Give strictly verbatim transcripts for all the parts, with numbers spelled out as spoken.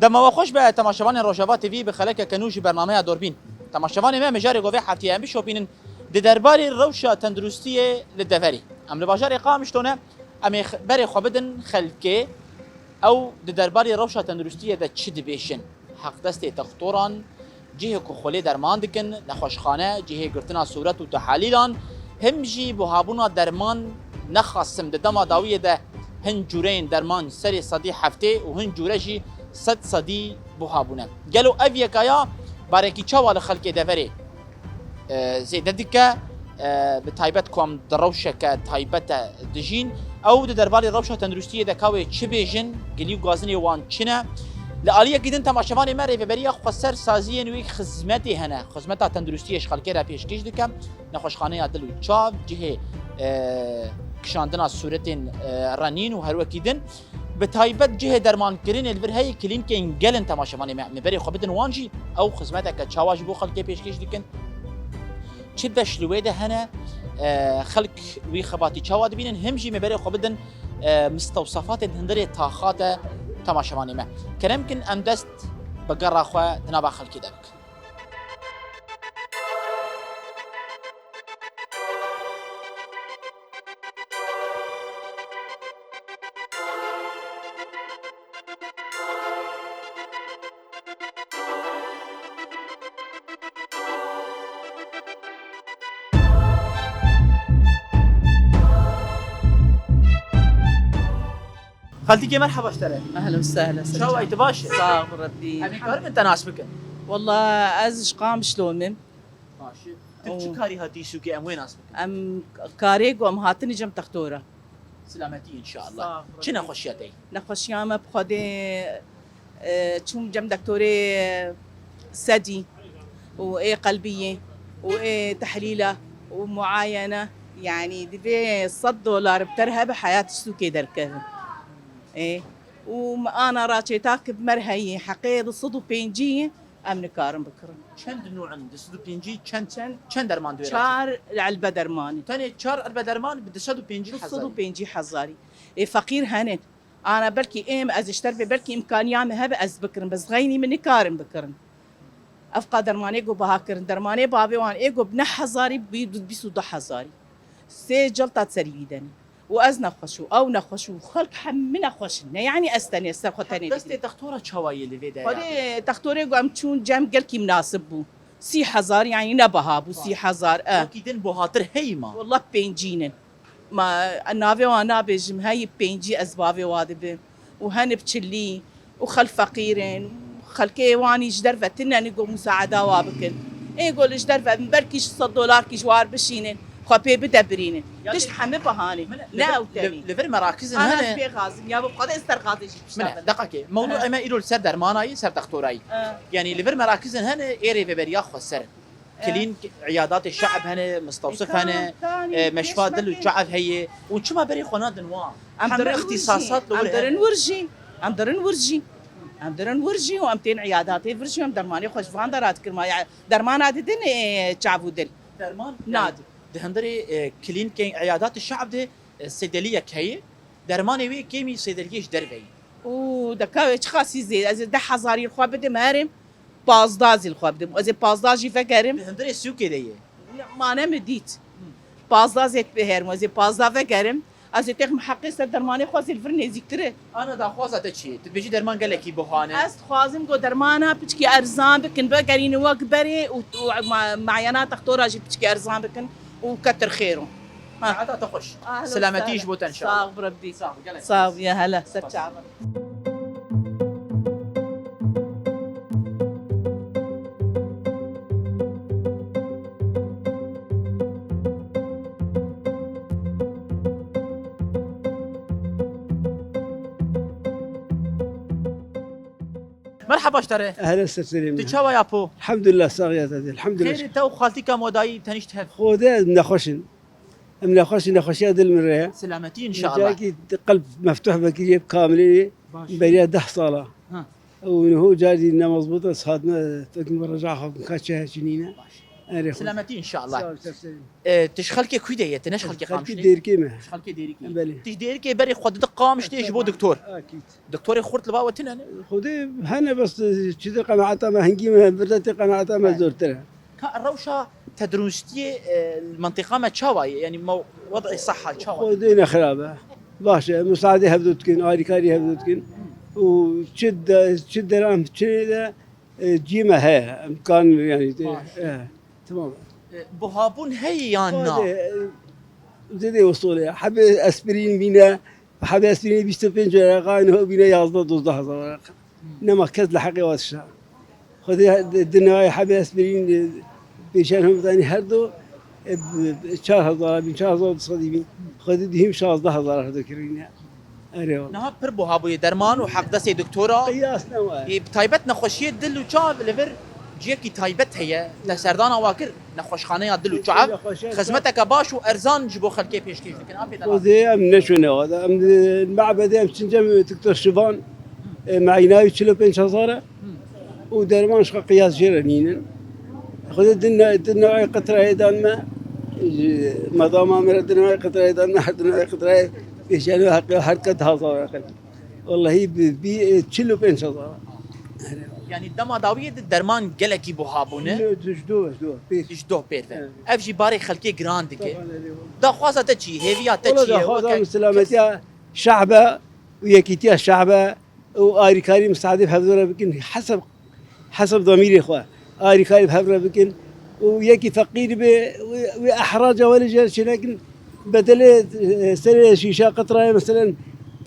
Dema we xweş be temaşevanên Rojava T V, bi xelekeke nû ji bernameya Dorbîn. Temaşevanê me, mijarê govê heftiyê em bişopînin di derbarê rewşa tenduristiyê li deverê. Em li bajarê Qamişlo ne, em ê x-, berê xwe bidin xelkê, ew di derbarê rewşa tenduristiyê de çi dibêjin. Heqdestê textoran, cihê ku xwelê derman dikin, nexweşxane, cihê girtina sûret û tehelîlan, him jî buhabûna derman nexasim di dema dawiyê de hin cûreyên derman serê sedî heftê û hin cûre jî sed sedî buha bûne. Gelo ev yekaya barekî çawa li xelkê deverê, e, zêde dike, e, bi taybet ku em di rewşeke taybet de dijîn, ew di derbarê rewşa tenduristiyê de ka wê çi bêjin, gilî û gazinê wan çi ne? Li aliyekî din temaşevanê me rêveberiya xweser saziyên wê xizmetê hene, xizmeta tenduristiyê ji xelkê re pêşkêş dike, nexweşxaneya dil û çav, cihê, e, kişandina sûretên, e, renîn û her wekî din. Bi taybet cihê dermankirinê li vir heye, klînikên gel in temaşevanê me. Em ê berê xwe bidin wan jî, ew xizmeteke çawa ji bo xelkê pêşkêş dikin? Çi beş li wê de hene? E, xelk wî xebatî çawa dibînin? Him jî em ê berê xwe bidin, e, mistewsefatên hundirê taxa de temaşevanê me. Kerem kin em dest bi gera xwe di nava xelkê de bikin. Xaltîkê, merheba ji te re. Ehlen we sehlen. Çawa yî, tu baş î? Sağ ol Rebbî. Em ê karin te nas bikin? Wallah ez ji Qamişlo me. Baş î. Tu çi karî hatî sûkê, em wê nas bikin? Em karê ku em hatinî cem textora. Silametî înşallah. Sağ ol. Çi nexweşiya te ye? Nexweşiya me bi Xwedê, e, çûm cem doktorê sedî û ê qelbiyê û ê tehlîla û muayene. Yanî divê sed dolar bi ter hebe heyat ji sûkê derkeve. Ê, û me ana raçêta ki bi mer heyî heqê di sed û pêncî. Em nikarin bikirin. Çend nû in? Du sed û pêncî çend, çend, çend derman duyê? Çar elbe dermanî. Tenê çar elbe derman bi du sed û pêncî hezarî. Du sed û pêncî hezarî. Ê feqîr henin. Ana belkî êm ez ji te re bê, belkî îmkaniya min hebe ez bikirim. Bes xeynî min nikarin bikirin. Ev qa dermanê ku biha kirin. Dermanê bavê wan ê ku bi neh hezarî bî du, bîst û du hezarî. Sê celta serî vî denin. Û ez nexweş û ew nexweş û xelk hemî nexweş in. Ne, yanî ez tenê ser xwe tenê Destê digirim. Textora çawa yê li vê de? Xwedê textorê ku em çûn cem gelkî minasib bû. Sî hezar, yanî ne biha bû, sî hezar, e. Wekî din buhatir heyî ma? Wallah pêncî nin. Ma navê wan nabêjim, heyî pêncî ez bavê wa dibim. Û henî bi çilî. û xelk feqîr in, xelkê wan î ji derve tune ne ku musaeda wa bikin. Ê ku li ji derve bin, belkî ji sed dolarkî ji war bişînin, xwe pê bide birînin. Ya tişt hemî bihanê, ne ew tenê. Li vir merakizin hene. Ana ez pê xazim, ya bi Xwedê ez ser xazê jî tişta. Min e, deqakê. Mewdûê me îro li ser dermana yî, ser textora yî. Yanî li vir merakizin hene, ê rêveberiya xweser in. Klînîk, îyadatê şe'b hene, mistewsif hene, e, meşfa dil û çav heye. Û çima berê xwe nadin wan? Em dirin wir jî, em dirin wir jî, em dirin wir jî. Em dirin wir jî û em tên îyadatê vir jî, em dermanê xwe ji van de radikin. Ma ya dermana didin, e, çav û dil? Derman, nadin. Di hundirê, e, klînîkên îyadatê şe'b de, e, sêdeliyek heye. Dermanê wê kêmî sêdeliyê ji derve ye. Û deka wê çiqasî zêde? Ez ê deh hezarî li xwe bidim herim, pazdeh zî li xwe bidim. Ez ê pazdeh jî vegerim. Di hundirê sûkê de ye. Mane min dît. Pazdeh zêd biherim, ez ê pazdeh vegerim. Ez ê têxim heqê ser dermanê xwe zî li vir nêzîktir e. Ana daxwaza te çi ye? Tu dibêjî derman gelekî buha ne. Ez dixwazim ku dermana piçkî erzan bikin, vegerînin wek berê û, û ma-, mayena textora jî piçkî erzan bikin û ketir xêr o. Ha. Saeta te xweş. Ahlen Selametî sehlen. Ji bo te inşallah. Sağ ol Rebbî. Sağ ol, gelek. Sağ ol ya hele. Ser çava. Merheba ji te re. Ehlen, ser serê min. Tu çawa ya po? Elhamdulillah, sax ya te. Elhamdulillah. Xêrê te û xaltîka modayî tenişt hev. Xwedê ez nexweş in. Em nexweş in, nexweşiya dil min re ye. Selametî inşallah. Cakî qelb meftuh vekiriye kamilê. Baş. Beriya deh sala. Ha. Û niho carî nemaz bû da saat me tekin reca xwe ka çaya çinîne. Baş. Erê, xwe. Selametî înşallah. Sağ ol, ser serî. E, tu ji xelkê kû de ye, tu ne ji xelkê Xelkê Qamişlê? Dêrikê me. Ji xelkê Dêrikê. Belê. Tu ji Dêrikê berê xwe dide Qamişlê ji bo doktor. Akîd. Doktorê xurt li ba we tune ne? Xwedê hene bes, e, çi de qenaeta me hingî me, birde tê qenaeta me zortir e. Ka rewşa tenduristiyê, e, li mentiqa me çawa ye? Yanî me wed'ê sehha çawa ye? Xwedê ne xirab e. Baş e. Misaadê hevdo dikin, arîkarî hevdo dikin. Û çi de, çi deram, çi de, e, cî me heye. Emkan yanî, e, Baş. E, tamam. E, buhabûn heye yan na? Xwedê, e, zêdê usul e. Hebê aspirîn bîne, hebê aspirîn bîst û pênc weraqa, niho bîne yazdeh dozdeh hezar weraqa. Nema kes li heqê wa dişa. Xwedê di, di navê hebê aspirîn, e, pêşen hemdanî her du, e, bi, bi çar hezar bin, çar hezar du sedî bin. Xwedê dihîm şazdeh hezar her du kirîne. Erê wala. Niha pir buha bûye derman û heqdestê doktora. Qiyas ne wa. Ê, bi taybet nexweşiyê dil û çav li vir ciyekî taybet heye. Te serdana wa kir, nexweşxaneya dil û çav. Nexweşxane xizmeteke baş û erzan ji bo xelkê pêşkêş dikin. Apê de Xwedê em neçûne wa da. Em di mebedê em çince doktor Şivan, e, meynavî çil û pênc hezar e. Û derman ji xwe qiyas jê re nînin. Xwedê din ne, din ne ay qetrayê dan me, ji medama me re din ay qetrayê dan me, her din ay qetrayê pêşanî heqê her ket hazar heqê. Wallahî bi, bi, e, çil û pênc hezar. Yanî dema dawiyê de derman gelekî buha bûne. Ne, ji do, ji do, pêş. Ji do pêr ve. Evet. Ev jî barê xelkê giran dike. Taban, evet. Daxwaza te çi? Hêviya te çi ye? Wala daxwaza weke min selametiya şehbe û yekîtiya şehbe û arîkarî misaadê bi hevdora bikin, hesab, hesab damîrê xwe arîkarî bi hev re bikin û yekî feqîr be, wê, wê ehraca welê jê re çênekin, bedelê, e, serê şîşa qetrayê, meselen,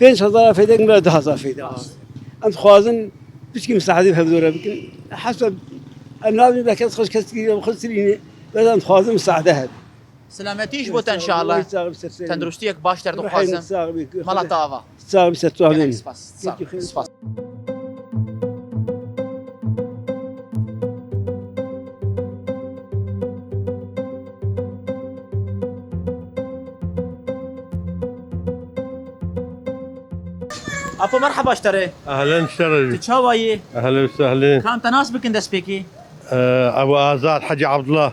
pênc hezar feyde, me du hezar feyde. Em dixwazin piçkî misaadê bi hevdora bikin. Hesab, em nabin be kes xweş kes kirî, xweş kirîne, bes em dixwazin misaade hebe. Selametî ji bo te înşallah. Tenduristiyek baş te dixwazim. Mala te ava. Sağ ol, ser tu. Gelek spas. Sağ ol. Spas. Apo, merhaba ji te re. Ehlen, şeref. Tu çawa yî? Ehlen, sehlen. Ka em te nas bikin destpêkê? Ee, Ebu Azad, Hacı Abdullah.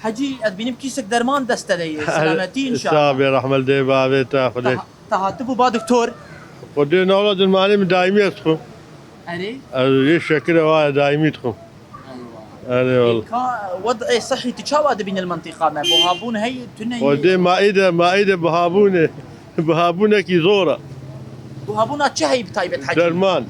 Hecî, ez bînim kîsek derman dest te de ye. Selametî înşallah. Sax be, rehmet dê bavê te, Xwedê. Te ha-, te hatibû ba doktor? Xwedê nala dermanê min daîmî ez dixwim. Erê? Ez yê şekir e, wa daîmî dixwim. Eywa. Erê wala. Ka wed'ê sehî tu çawa dibîne li mentiqa me? Buhabûn heye, tune ye? Xwedê maîde, maîde buhabûnê. Bihabûnekî zor e. Bihabûna çi heyî bi taybet hecî? Derman.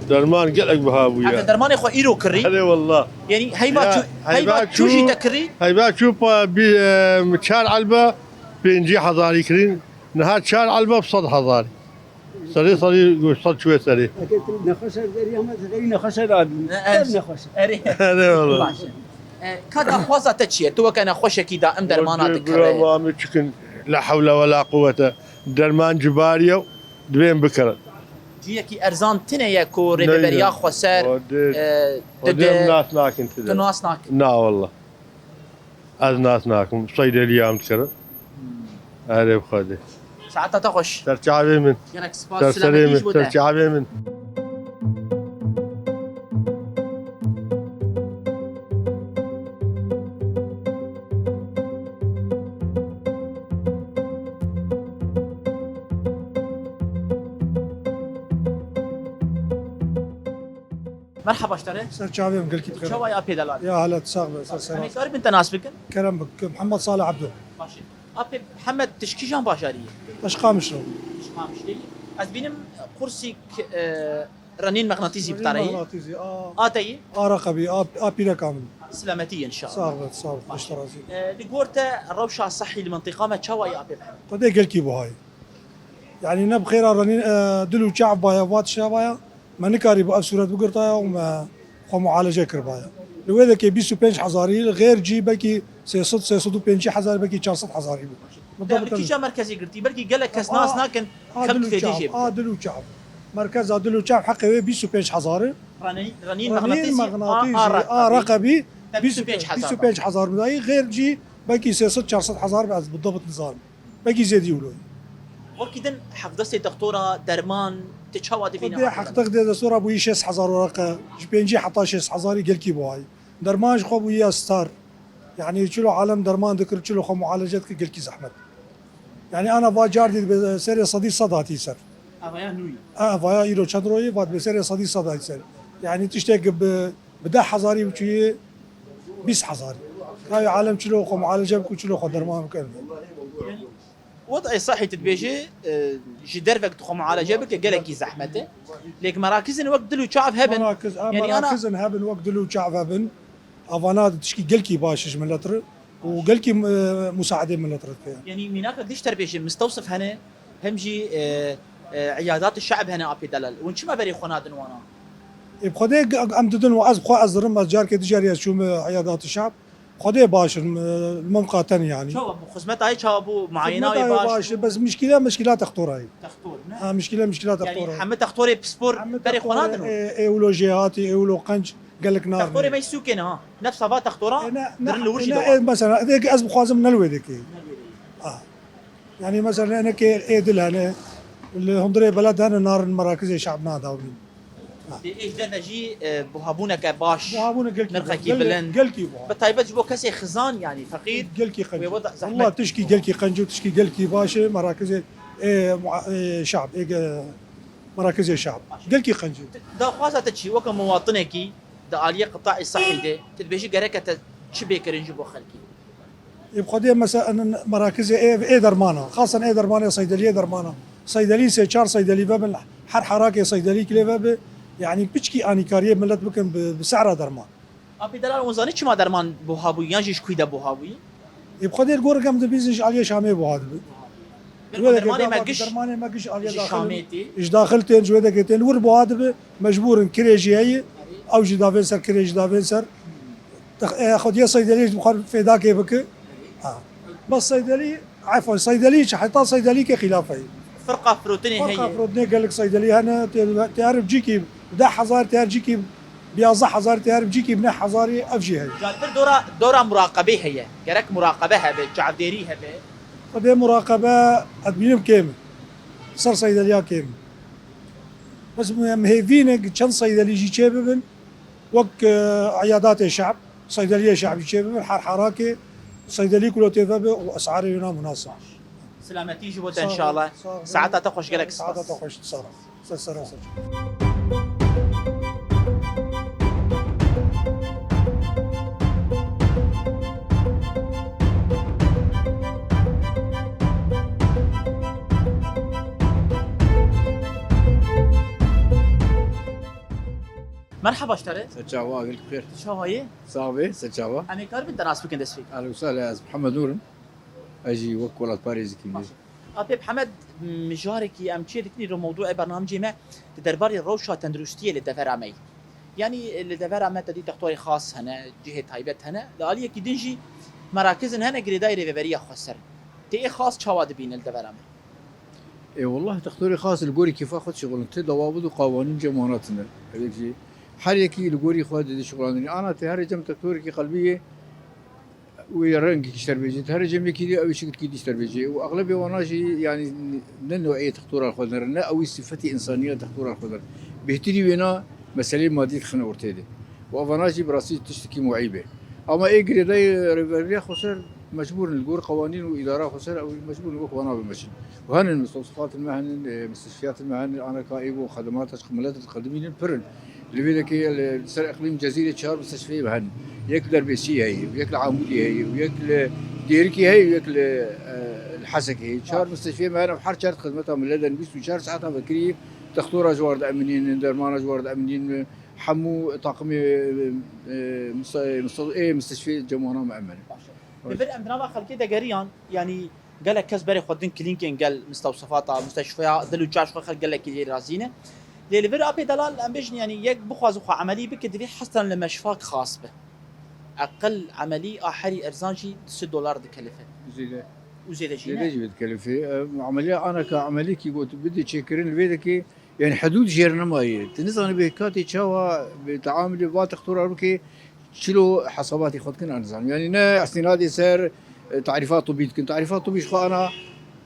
Derman gelek biha bûye. Heta dermanê xwe îro kirî? Erê wallah. Yanî heyva çû, heyva çû jî te kirî? Heyva çû pa bi, e, çar elbe pêncî hezarî kirîn. Niha çar elbe bi sed hezarî. Serê serî sed çûye serê. Eke tu nexweş e, derî hema tu xeyrî nexweş e rabî. E, e, nexweş e. Erê. Erê wallah. Baş e. E, ka daxwaza te çi ye? Tu weke nexweşekî daim dermana dikire. Bira ma min çikin, la hewle we la quwwete. Derman cibarî ye, divê em bikirin. Ciyekî erzan tune ye ku rêveberiya xweser, e, dide. Nas nakin tide. Tu nas nakin. Na wallah. Ez nas nakim. Seydeliya em dikirin. Erê bi Xwedê. Saeta te xweş. Ser çavê min. Gelek spas, selametî ji bo te. Ser çavê min. Merhaba ji te re. Ser çavê min, gelkî bixêr. Çawa ye apê delal? Ya helet, sax be, ser seran. Em ê karibin te nas bikin? Kerem bik, Mihemed Salih Ebdo. Baş e. Apê Mihemed, tu ji kîjan bajarî yî? Ez ji Qamişlo. Ji Qamişlê yî. Ez bînim qursîk, e, Renîn mexnatîsî bi te re yî? Mexnatîsî, a. A te yî? A reqebî, a, a pîreka min. Silametî înşallah. Sax be, sax be, baş. Xweş te razî. E, li gor te rewşa sehî li mentiqa me çawa ye apê Mihemed? Xwedê gelkî buha ye. Yanî ne bi xêra renîn, e, dil û çav baya, va tişta baya, me nikarîbû ev sûret bigirtaya û me xwe mualece kiribaya. Li wê dekê bîst û pênc hezarî, li xêr cî belkî sê sed, sê sed û pêncî hezar, belkî çar sed hezarî bû. Te bi kîja merkezê girtî? Belkî gelek kes nas nakin, xelk fêdî jê bike. A dil û çav. Merkeza dil û çav heqê wê bîst û pênc hezar e. Renîn, renîn mexnatîsî, a, a reqebî. Te bîst û pênc hezar. Bîst û pênc hezar bidayî, xêr cî belkî sê sed çar sed hezar be, ez bi dibit nizanim. Belkî zêdî wilo. Wekî din heqdestê dextora derman, tu çawa dibîne? Xwedê heqdex dê destora bûyî şêst hezar wereqe, ji pêncî heta şêst hezarî gelkî buhayî. Derman ji xwe bûyî ya star. Yani çilo alem derman dikir, çilo xwe mualece dikir, gelkî zehmet. Yani ana va car dî dibe serê sedî sed hatî ser. Avaya nûyî. Ha, vaya îro çend royê va dibe serê sedî sed hatî ser. Yani tiştek bi, bi deh hezarî biçûyê bîst hezarî. Kayê alem çilo xwe mualece bikir, çilo xwe derman bikir. Wed'ê sehî tu dibêjî, e, ji dervek tu xwe mualece bike gelekî zehmet e. Lêk merakizên wek dil û çav hebin. Merakiz, ha, Yanî ana merakizên hebin wek dil û çav hebin. Avana tişkî gelkî baş e ji milet re û gelkî, e, musaedê milet re dike. Yanî mînaka giş ter bêjin, mistewsif hene, hem jî, e, e, îyadat-ı şe'b hene apê delal. Hûn çima berê xwe nadin wana? Ê, bi Xwedê g-, em didin û ez bi xwe ez dirim, ez carkê dijarî ez çûm, e, îyadat-ı şe'b. Xwedê baş in, e, mimqaten yanî. Çawa bû? Xizmeta wê çawa bû? Muayena wê Xizmeta wê baş baş bû? Bes mişkîle, mişkîla textora ye. Textor, ne? Ha, mişkîle, mişkîla Yanî textora ye. hemî textorê pispor Hemî berê xwe textorê, nadin û? e, êwilo jêhatî, êwilo qenc gelek narin. Textorê me sûkê ne ha. Nefsa va textora, E, ne, ne, dirin li wir jî ne, de e, var. Mesela, ê, ez bixwazim ne li wê dikê. Ne li wê dikê. Ah. Yani mesela, ne ke ê dil hene, li hundirê beled hene, narin merakizê şe'b nadawin. Dê êj derve jî, e, buhabûneke baş, Buhabûne gelkî nirxekî baş, gel-, bilind. Gelkî buha. Bi taybet ji bo kesê xizan, yanî feqîr, Gelkî qenc. Wê weda zehmet. Wallah tişkî gelkî qenc û tişkî gelkî baş e, merakizê, e, mua-, e, şab, e, ge-, merakizê şab. Baş. Gelkî qenc e. Daxwaza te çi? Weke muwatinekî di aliyê qita'ê sehî de, tu dibêjî gereke te çi bê kirin ji bo xelkî? Ê bi Xwedê mesela merakizê ê, ê dermana. Xasen ê dermanê seydeliyê dermana. Seydelî sê çar seydelî vebin, her herakê seydelî kilê vebe. Yani piçkî anîkariyê millet bikin bi, bi sehra derman. Apî delal, hûn zanî çima derman buha bûyî yan jî ji kûî de buha bûyî? Ê bi Xwedê li gor em dibîzin ji aliyê Şamê buha dibi. Ji wê deke dermanê me giş dermanê me giş aliyê ji daxil Şamê tê. Ji daxil tên, ji wê deke tên, wir buha dibi, mecbûr in kirê jî heye, ew jî davên ser, kirê jî davên ser. Te-, e, xwediyê seydelî ji xwe fêdakê bike. Ha. Bes seydelî, efon, seydelî çi, heta seydelî ke xîlaf heye. Firqa firotinê Firqa heye. Firotinê gelek seydelî hene, tê, tê her cîkî deh hezar, tê her cîkî bi yazdeh hezar, tê her cîkî bi neh hezarî ev jî heye. Ca li vir dora, dora muraqebê heye. Gerek muraqebe hebe, çavdêrî hebe. Xwedê muraqebe ez dibînim kêm e. Ser seydeliya kêm e. Bes em hêvî ne çend seydelî jî çê bibin. Wek, e, eyadatê şe'b, seydeliyê şe'bî çê bibin, her herakê seydelî ku lo tê vebe û esarê wêna munasib. Selametî ji bo te inşallah. Sağ ol, sağ ol. Saeta te xweş, gelek spas. Saeta te xweş, sağ ol. Ser sera ser. Merhaba ji te re. Ser çava, gelek xêr. Çawa yê? Sax be, ser çava. Em ê karibin te nas bikin destpêk? Ehlen we sehlen, ez Mihemed Nûr im. Ez jî wek welatparêzekî. Baş e. Apê Mihemed, mijarekî em çê dikin îro mewdûê bernamecê me di derbarê rewşa tenduristiyê li devera me yî. Yanî li devera me te dî textorê xas hene, cihê taybet hene. Li aliyekî din jî merakizin hene girêdayî rêveberiya xweser. Tê ê xas çawa dibîne li devera me? Ê, wellah, textorê xas li gorî kêfa xwe dişixulin. Ti dawabit û qawanîn cem wana tune. Ev yek jî her yekî li gorî xwe didişixulandinî. Ana ti herê cem textorekî qelbî yê wê rengekî ji te re bêjê. Ti herê cem yekî dî ew ê şikilkî dî ji te re bêjê. Û exlebê wana jî, yanî, ne new'iyê textora xwe dinerin, ne ew ê sifetê însaniya textora xwe dinerin. Bêhtirî wêna meseleyê madî dixine ortê de. Û evana jî bi rastî tiştekî muîb e. Ama ê girêdayî rêveberiya xweser mecbûr in li gor qewanîn û îdara xweser ew mecbûr in wek wana bimeşin. Û henin mistewsifat me henin, e, mistişfiyat me henin, aneka ê bo xedemata ji milet diqedimînin pir in. Li vê dekê li ser iqlîm Cezîrê çar mistişfeyê me henin. Yek li Derbêsiyê heye, yek li Amûdê heye, yek li Dêrikê heye, yek li, e, li Hesekê heye. Çar mistişfeyê me henin, her çar xizmeta milet de bîst û çar saeta vekirî, textora ji war de eminînin, dermana ji war de eminînin. Hemû taqimê, e, e, mista-, mista-, ê mistişfê cem wana me emin. Baş e. Li vir em di nava xelkê de geriyan, yanî gelek kes berê xwe din klînkên gel mistewsifata, mistişfeya dil û çav xwe xelk gelekî lê razî ne. Lê li vir apê delal em bêjin, yanî yek bixwaze xwe emelî bike, divê hestan li meşfak xas be. Eqil emelî a herî erzan jî du sed dolar dikelife. Zêde. Û zêde jî Zêde ne? Jî dikelife. E, emeliya aneka emelî kî got bidê çêkirin li vê dekê. Yani hidûd jêr nemaye. Tu nizanî bê katê çawa bi teamulê va textora bike, çilo hesabatê xwe dikin, ez nizanim. Yani ne istinadê ser, e, tarîfa tibî dikin. Tarîfa tibî ji xwe ana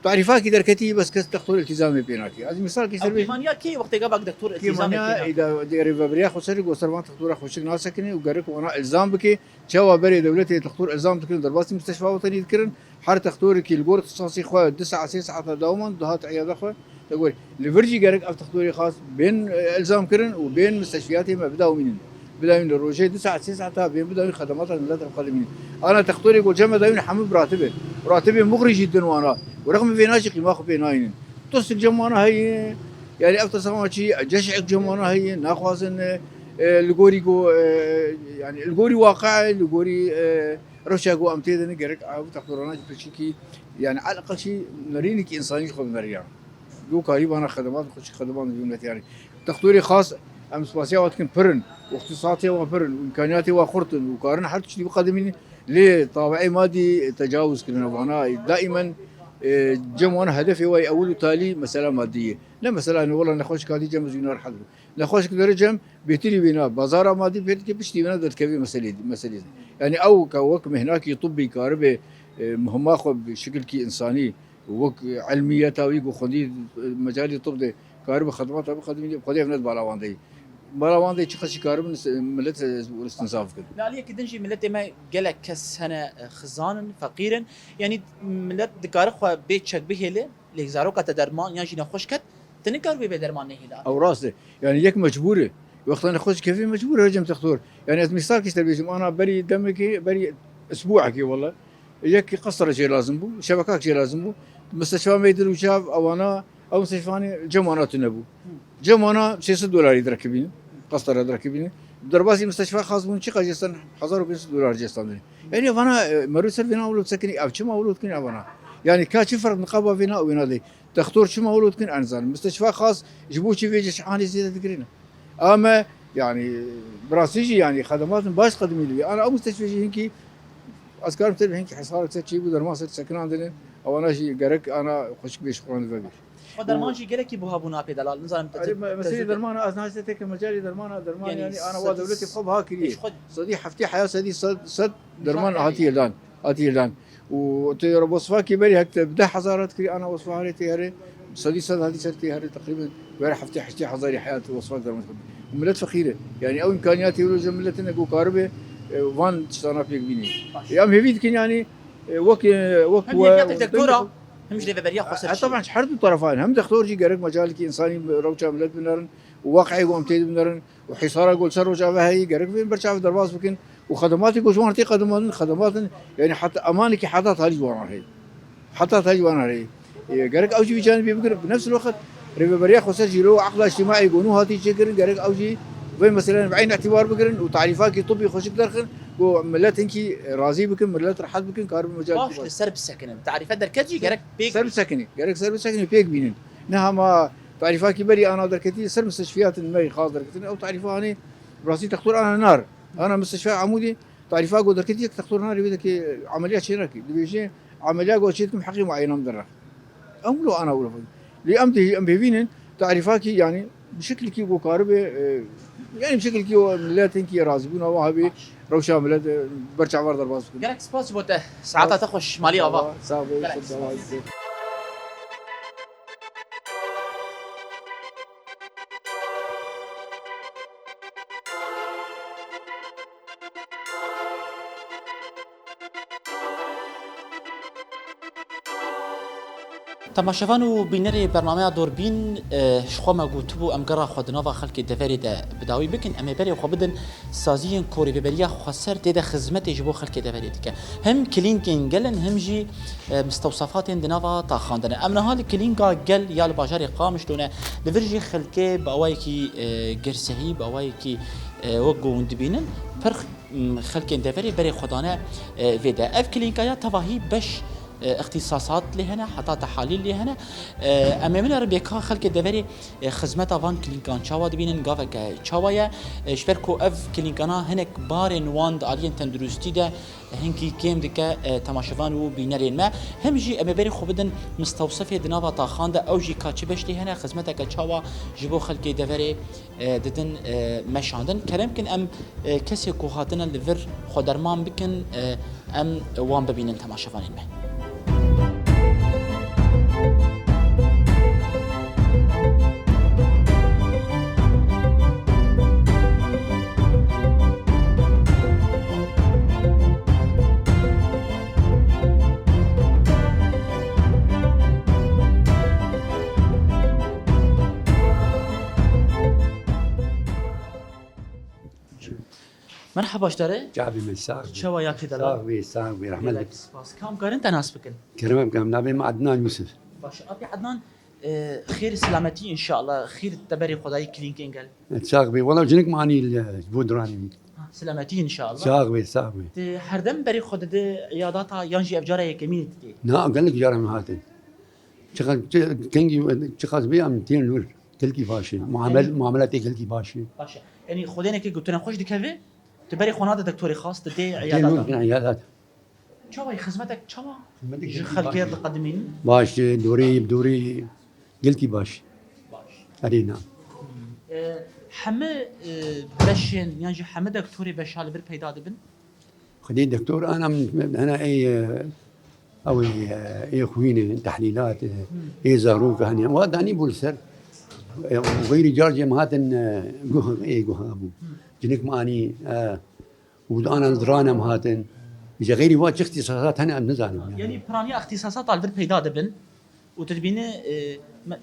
Tarîfakî derketî, bes kes textor îltîzamê pê nake. Ez mîsalkî ser bê. Pêmaniya kê wextê gava ki textor îltîzamê pê nake? Êda rêveberiya xweser ji bo ser van textora xweşik nasekine û gerek wana îlzam bike. Çawa berê dewletê textor îlzam dikirin, derbasî musteshfa wetenî dikirin. Her textorekî li gor îxtisasê xwe du saet, sê saeta dawiman dihat îyada xwe. Te got, li vir jî gerek ev textorê xas bên, e, îlzam kirin û bên musteshfiyatê me bidawînin. Bidawîn li rojê du saet, sê saeta bên bidawîn xedemata millet re bixedimînin. Ana textorê ku cem me dawîn hemû bi ratibê. Ratibê muxrî jî din wana. Û rexmî vêna jî qîma xwe pê nayînin. Tirsik cem wana heye. Yani ev tirsa wana çi, ceş'ek cem wana heye. Naxwazin, e, e, li gorî ku, e, yani li gorî waqi'ê, li gorî, e, rewşa ku em tê de ne gerek ev textorana jî piçikî, yani eleqel jî nerînekî însanî ji xwe bineriyan. Yo karî vana xedemat xwe çi xedemat milletê yani. Textorê xas em spasiya we dikin pir in, û îxtisasê we pir in, û îmkaniyatê we xurt in, û karin her tiştî biqedimînin. Lê tabi'ê madî tecawuz kirine vana, daimen, e, cem wana hedefê we ewil û talî mesela madî ye. Ne mesela ne wela nexweşik hatî cem ez wîna rehet bim. Nexweşik dere cem bêtirî wîna bazara madî pê dike piştî wîna derdikevê meselê, meselê. Yani ew ke wek mihnakî tibbî karibe, e, muhima xwe bi şekilkî însanî Wek ilmiyeta wî ku xwendî, e, mecalê tib de karibe xedmata bixedimîne, xwedî ev ne di bala wan de ye. Bala wan de çiqas jî karibin se-, millet, e, îstinsaf bikin. Li aliyekî din jî miletê me gelek kes hene, e, xizan in, feqîr in. Yanî milet dikare xwe bê çek bihêle, lê zaroka te derman yan jî nexweş ket, tu nikaribî bê derman nehêle. Ew rast e. Yani yek mecbûr e. Wexta nexweş kevî mecbûr e, cem textor. Yani ez mîsal kişte bêjim, ana berî demekê, berî isbûekê wele. Yek qesra jê lazim bû, şebekak jê lazim bû. Misteshfa Meydin û Çav ewana, ew misteshfanê cem wana tune bû. Cem wana sê sed dolarî direkibînin, qesra direkibînin. Derbasî misteshfa xas bûn, çiqa jê stand? Hezar û pênc sed dolar jê standin. Yani vana, e, merû ser vêna wilo disekinî, ev çima wilo dikin ev vana? Yani ka çi ferq niqaba vêna û wêna de? Textor çima wilo dikin, ez nizanim. Misteshfa xas ji bo çi vê ceş'anê zêde digirîne? Ama yani, bi rastî jî yani xedematin baş qedimî li vê. Ana ew misteshfê jî hinkî, ez karim te hinkî hesarek ser çêbû, derman ser sekinandine. Ewana jî gerek ana xweşik bê ji xwe re vebîr. Xwe derman jî gelekî buha bûna pê delal. Nizanim te. Erê, me-, meselê dermana, ez nahêse teke mecalê dermana, derman yani ana wa dewletê xwe biha kiriye. Sedî heftê heya, sedî sed, sed derman hatiye dan. Hatiye dan. Û tu wesfakî berî hek te bi deh hezar hat kirî, ana wesfa herê tê herê, sedî sed hatî ser tê herê, teqrîben were heftê heştê hezarî heyat wesfak derman xwe. Û millet feqîr e. Yani ew îmkaniyatê wilo ji miletê ne ku karibe, e, van tiştana pêk bîne. E, em hêvî dikin yani, e, wek, e, wek hem we, hêviya te, e, doktora, hem jî rêveberiya xweser. E, taban her du terefan, hem doktor jî gerek mecalekî însanî rewça millet binerin û waqi'ê ku em tê de binerin. û hîsara ku li ser Rojava heye, gerek bên berçav derbas bikin û xedematê ku ji wan tê qedimatin, xedematin, yani heta emanekî heta talî ji wan re heye. Heta talî ji wan re heye. E, gerek ew jî vî canibê bigirin. Bi nefs el-wext rêveberiya xweser jî lo eqla îctimaî ku nû hatî çêkirin, gerek ew jî vê meseleyên bi eyn îtibar bigirin û tarîfakî tibbî xweşik derxin ku millet hinkî razî bikin, millet rehet bikin, karibin mecalekî baş li ser bisekinin. Tarîfe derket jî gerek pêk ser bisekinî. Gerek ser bisekinî, pêk bînin. Ne hema tarîfakî berî ana derketî ser misteshfiyatin me xas derketin. Ew tarîfa hanê bi rastî textor ana nar. Ana misteshfa Amûdê tarîfa ku derketî yek textor narê wê deke emeliya çênakê. Dibêje emeliya ku çê dikim heqê muayena min derre. Em wilo ana wilo. Lê em dê, em bêvînin tarîfakî yani bi şekilkî ku karibe, e, yani bi şekilkî o millet hinkî razîbûna wa hebê rewşa millet, e, berçavar derbas bikin. Gerek spas ji bo te. Saeta te xweş, malî ava. Sağ ol, sağ ol. Gerek spas. Temaşevan û bînerê bernameya Dorbîn, e, ji xwe me gotibû, em gera xwe di nava xelkê deverê de bi dawî bikin. Em ê berê xwe bidin saziyên ku Rêveberiya Xweser tê de xizmetê ji bo xelkê deverê dike. Him kilînkên gel in, him jî, e, mistewsefatên di nava taxan de ne. Em niha li kilînka gel ya li bajarê Qamişlo ne, li vir jî xelkê bi awayekî, e, girsehî, bi awayekî, e, wek ku hûn dibînin, pir, m, xelkên deverê berê xwe dane, e, vê de. Ev kilînka ya tevahî beş, e, îxtîsasat lê hene, heta tehalîl lê hene. E, em ê binerin bê ka xelkê deverê, e, xizmeta van kilînkan çawa dibînin, gaveke çawa ye. E, ji ber ku ev kilînkana hinek barên wan di aliyên tenduristî de hinkî kêm dike, e, temaşevan û bînerên me. Hem jî em ê berê xwe bidin mistewsefê di nava taxan de, ew jî ka çi beş lê hene, xizmeteke çawa ji bo xelkê deverê, e, didin, e, meşandin. Kerem kin em, e, kesê ku hatine li vir xwe derman bikin, e, em wan bibînin temaşevanên me. Merhaba ji te re. Çavê min sax bî. Çawa ya kê de? Sax bî, sax bî. Rehmet. Gelek spas. Kam karin te nas bikin? Kerem bikim. Navê min Adnan Yusuf. Baş. Apî Adnan, e, xêr selametî inşallah. Xêr te berê xwedayî klînkên gel. Sax bî. Wala jinik manî li ji bo diranê min. Ha, selametî inşallah. Sax bî, sax bî. Te herdem berê xwe dide îyadata yan jî ev cara yekemîn didê? Na, gelek cara min hatin. Çiqas, çi, kengî, çiqas bê em tên li wir. Gelkî baş e. Muamel-, muamelatê gelkî baş e. Baş e. Yanî xwedêneke gotine xweş dikeve, tu berê xwe nade doktorê xas, tu tê îyadata. Tê îyadat. Çawa ye xizmetek çawa? Xizmetek ji gelkî xelkê baş e. Diqedimînin? Baş e, dorê, dorê gelkî baş. Baş. Erê na. E, heme, e, beşên yan jî heme doktorê beşa li vir peyda dibin? Xwedê doktor ana hene ê, ew ê, ê xwînê, tehlîlat, ê, ê zarok hene. Wa danî bû li ser. E, û xeyrî car cem hatin, e, guh, ê guha bû. Cinik manî, e, û ana ziranem hatin. Ji xeyrî wa çi îxtîsasat hene em nizanin. Yanî piraniya îxtîsasata li vir peyda dibin. Û tu dibîne, e, me-,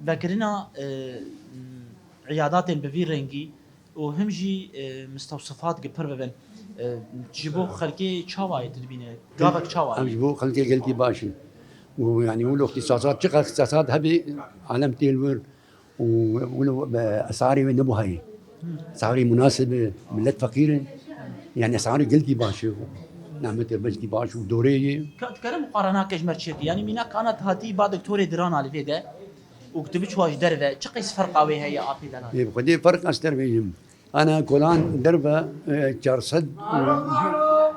vekirina, e, îyadatên bi vî rengî û him jî, e, mistewsifat gi pir bibin. E, ji bo xelkê çawa ye tu dibîne? Gavek çawa ye? Em ji bo xelkê gelkî baş in. Û yanî wilo îxtîsasat, çiqas îxtîsasat hebî alem tê li wir û wilo esarê wê ne buha ye. Esarê munasib e, millet feqîr in. Yanî esarê gelkî baş e. Nametê belkî baş û dorê ye. Ka tu kere muqarenake ji me re çêkî? Yanî mînak ana tu hatî ba doktorê dirana li vê de. Û tu biçû ji derve, çi qîs ferqa wê heye apî delal? Ê, bi xwedê ferq ez te re bêjim. Ana kolan derve, e, çar sed û,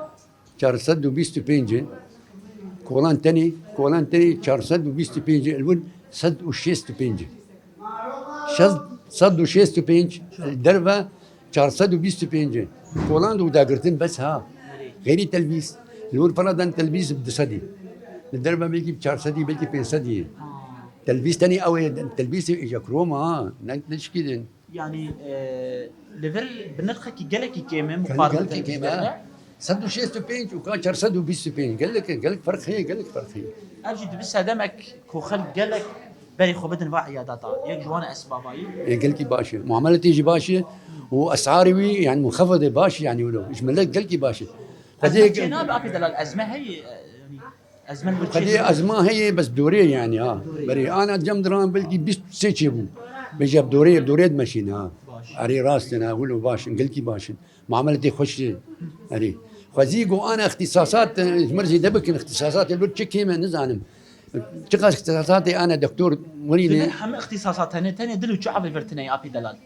çar sed û bîst û pênc e. Kolan tenê, kolan tenê çar sed û bîst û pênc e. Li wir sed û şêst û pênc e. Şeş, sed û şêst û pênc derve, çar sed û bîst û pênc e. Kolan û dagirtin bes ha. Xeyrî telbîs. Li wir pere dan telbîs bi du sedî. Li derve belkî bi çar sedî, belkî pênc sedî ye. Telbîs tenê ew ê, telbîsê îja kroma ha. Ne, ne şikî din. Yanî, e, li vir bi nirxekî gelekî kêm e, muqarene gelekî kêm e. Sed û şêst û pênc û ka çar sed û bîst û pênc. Gelek, gelek ferq heye, gelek ferq heye. Ev jî dibe sedemek ku xelk gelek berê xwe bidin va îyadata. Yek ji wan esbabayî. Ê, gelkî baş e. Muameletê jî baş e. Û esarê wî, yanî munxefid e, baş e, yanî wilo. Ji millet gelkî baş e. Ezme çê nabe apî delal, ezme heye, e, yanî ezme li wir çê nabe. Qedê ezma heye, bes dorê yanî ha. Dorê. Berê ana cem diran belkî bîst û sê çêbû. Bêje dorê, dorê dimeşîne ha. Baş. Erê rast in ha, wilo baş in, gelkî baş in. Muameletê xweş e. Erê. Xwezî got ana îxtîsasat, e, ji me re zêde bikin, îxtîsasat li vir çi kêm e nizanim. Çiqas îxtîsasatê ana doktor werîne. Li vir hemî îxtîsasat hene, tenê dil û çav li vir tune ye apî delal.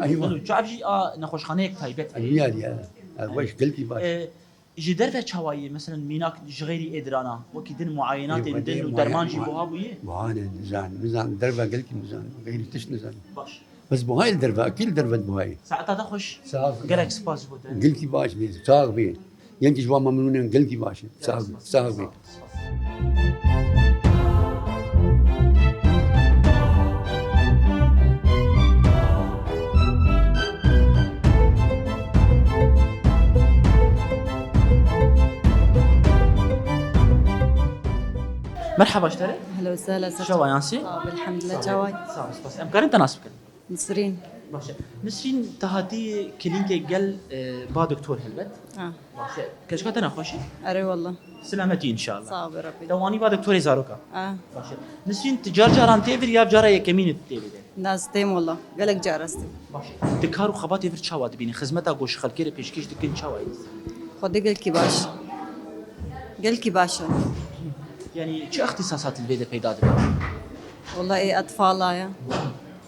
Eywa. Dil û çav jî a nexweşxaneyek taybet e. Eywa, ya. Ev weş, gelkî baş. E, ji derve çawa ye? Meselen mînak ji xeyrî ê dirana, wekî din muayenatên din û derman jî buha bûye? Buha ne, nizan, nizan, derve gelkî nizan, xeyrî tişt nizan. Baş. Bes buhayê li derve, ekî li derve buhayê. Saeta te xweş. Sağ ol. Gelek spas ji bo te. Gelkî baş bî, sağ bî. Gelkî ji wan memnûn in, gelkî baş in. Sağ bî, sağ bî. Merhaba ji te re. Ehlen we sehlen. Çawa yan sê? Sağ ol, elhamdülillah, çawa ye? Sağ ol, spas. Em karin te nas bikin? Nisrîn. Baş e. Nisrîn, te hatî klînkê gel, e, ba doktor helbet. Ha. Baş e. Keçika te nexweş e? Erê wallah. Silametî inşallah. Sağ ol Rabbî. Te wanî ba doktorê zaroka. Ha. Baş e. Nisrîn, tu car caran tê vir ya cara yekemîn tê vir de? Na, ez têm wallah. Gelek car ez têm. Baş e. Di kar û xebatê vir çawa dibînî? Xizmeta ku ji xelkê re pêşkêş dikin çawa ye? Xwedê gelkî baş. Gelkî baş e. Yanî çi îxtîsasat li vê de peyda dibe? Wallah ê etfala ye.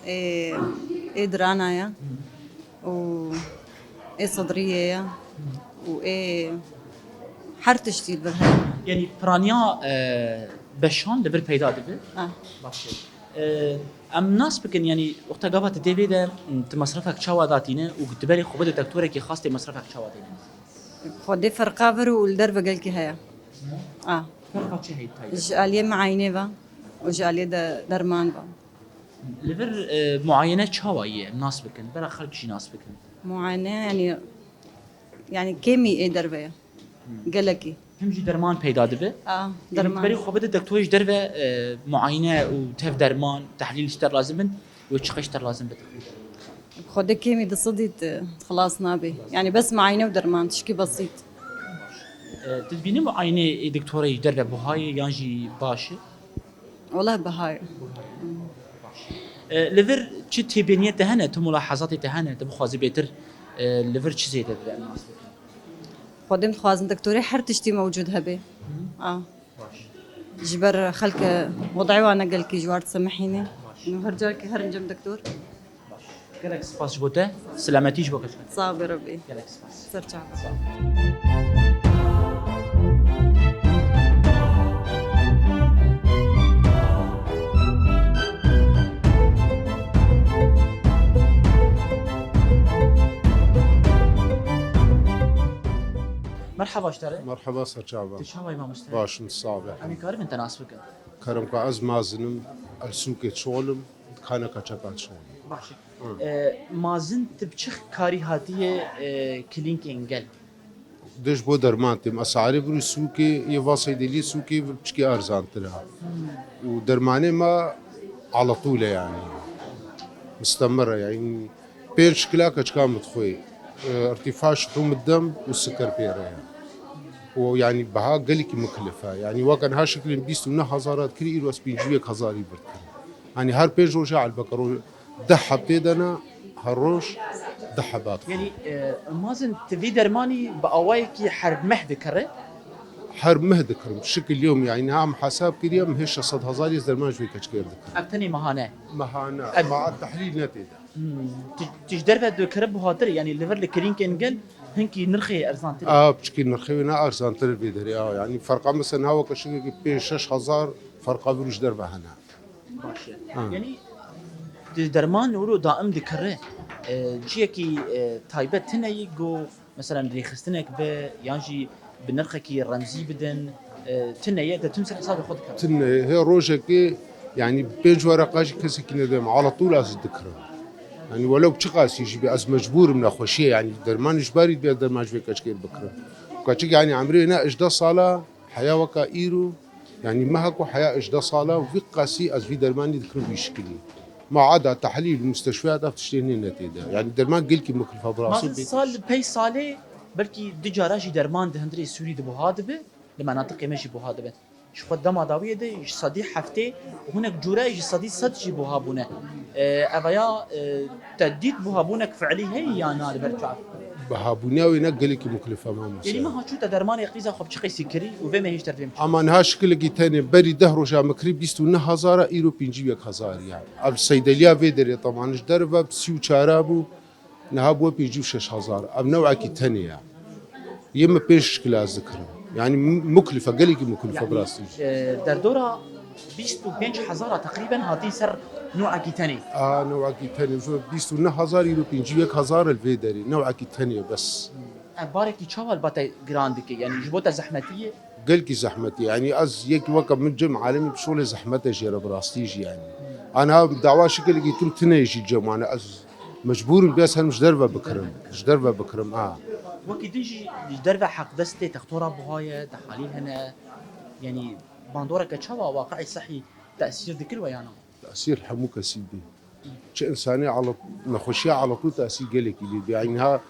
Ê, ê dirana ye. Û ê sidriyê ye. Û ê her tiştî li vir heye. Yanî piraniya, e, beşan li vir peyda dibe? Ah. Baş e. E, em nas bikin, yanî wexta gava tu tê vê de, tu mesrefek çawa datîne û tu berê xwe bide doktorekî xas tê mesrefek çawa têne? Xwedê ferqa vir û li derve gelkî heye. Ah. Ferqa çi heye taybet? Ji aliyê meayînê ve û ji aliyê de derman ve. Li vir, e, muayene çawa ye? Em nas bikin, bera xelk jî nas bikin. Muayene, yanî, yanî kêmî ê derve ye. Gelekî. Him jî derman peyda dibe. A, yanî derman. Berî xwe bide doktorê ji derve, e, muayene û tev derman, tehlîl ji te lazim bin, wê çi qeş te lazim bide? Xwedê kêmî di sedî te xilas nabe. Yani bes muayene û derman, tişkî besît. E, tu dibînî muayenê ê doktorê ji derve buha ye yan jî baş e? Wala biha ye. E, li vir çi têbêniyê te hene, tu mulahezatê te hene, tu bixwazî bêtir, e, li vir çi zêde bibe, em nas bikin? Xwedê dixwazin doktorê her tiştî mewcûd hebe. A. Ji ber xelke wedayê wan ne gelkî ji war disemehîne. Her carekê herin cem doktor. Gelek spas ji bo te. Selametî ji bo keçkan. Sağ be Rebî. Gelek spas. Ser çava. Merhaba ji te re. Merhaba, ser çava. Tu çawa yî mamoste? Baş in, sağ be. Em ê karibin te nas bikin. Kerem ka ez Mazin im, ez li sûkê dişixulim, dikana keçekan dişixulim. Baş e. E, Mazin, tu bi çi karî hatiye, e, klînkên gel? Dij bo derman têm. Ez saerê birû sûkê, yê va seydeliyê sûkê bi piçkî erzantir e. Û dermanê me aletûl e yani. Mistemir e yani. Pênc kila keçika min dixwê. E, irtîfa şihrû min dem û siker pê re ye. Û yani biha gelekî miklif e. Yani weke niha şikilên bîst û neh hezar a dikirî, îro ez pêncî û yek hezarî bir dikirim. Yani her pênc roja elbeke roj deh heb tê de ne, her roj deh heba dixwim. Yani, e, Mazin, tu vî dermanî bi awayekî her meh dikire? Her meh dikirim. Şikil yom yani niha em hesab kiriye, em hê şeş sed hezarî ez derman ji vê keçikê re dikirim. Ev tenê mehane. Mehane, Ev- ma tehlîl ne tê de. Hmm. Tu, tu ji derve dikire buhatir, yani li vir li klînkên gel hinkî nirxê erzantir. A piçkî nirxê wê ne erzantir vê derê a. Yani ferqa mesela niha weke şikekî pênc şeş hezar ferqa vir û ji derve hene. Baş e. Ha. Yani di derman wilo daim dikire, e, ciyekî, e, taybet tune yî ku mesela rêxistinek be yan jî bi nirxekî remzî bidin, e, tune ye, te tim ser hesabê xwe dikire. Tune hê rojekê yani pênc wereqa jî kesekî nedem. Aletûl ez dikirim. Yani welew çiqasî jî be ez mecbûr im nexweşiyê yani derman ji barî be derman ji vê keçikê bikirim. Keçik yani emrê ne hejdeh sala. Heya weka îro, yanî meha ku heya hejdeh sala û vî qasî ez vî dermanî dikirim vî şikilî. Ma ada tehlîl û musteşfeyat ev tiştê nê ne tê de. Yanî derman gelkî miklif e bi rastî. Mazin, sal pey salê belkî du cara jî derman di hundirê Sûrî de buha dibe, li menatiqê me jî buha dibe. Ji xwe dema dawiyê de ji sedî heftê û hinek cûre ji sedî sed jî buha bûne. E, ev ya, e, te dît buhabûnek fiilî heye ya na li ber çav? Bihabûniya wê ne gelekî miklif e mamoste. Yanî meha çû te dermanê qîza xwe bi çi qeysî kirî û vê mehê ji te re dibêm çi? Ama niha şikilekî tenê berî deh roja min kirî bîst û neh hezar e, îro pêncî û yek hezar e. Ev seydelîya vê derê teman ji derve bi sî û çar a bû, niha bûye pêncî û şeş hezar. Ev newekî tenê ye. Yê min pênc şikil ez dikirim. Yanî muklif e, gelekî muklif e bi rastî. E, derdora bîst û pênc hezar a teqrîben hatî ser newekî tenê. A newekî tenê. Ji bîst û neh hezar îro pêncî û yek hezar li vê derê. Newekî tenê bes. Ev barekî çawa li ba te giran dike? Yanî ji bo te zehmetî ye? Gelkî zehmetî. Yanî ez yek weke min cem alemî bi şolê zehmet e jê re bi rastî jî yanî. Aniha dawa şikilekî kim tune jî cem wane ez mecbûr im bes herim ji derve bikirim. Ji derve bikirim a. Wekî din jî ji derve heqdestê textora buha ye, tehalîl hene. Yanî bandoreke çawa waqi'ê sehî tesîr dikir we ya na? Tesîr hemû kesî dê. Çi însanê ala-, nexweşiya aletû tesîr gelekî lê dê. Yanî niha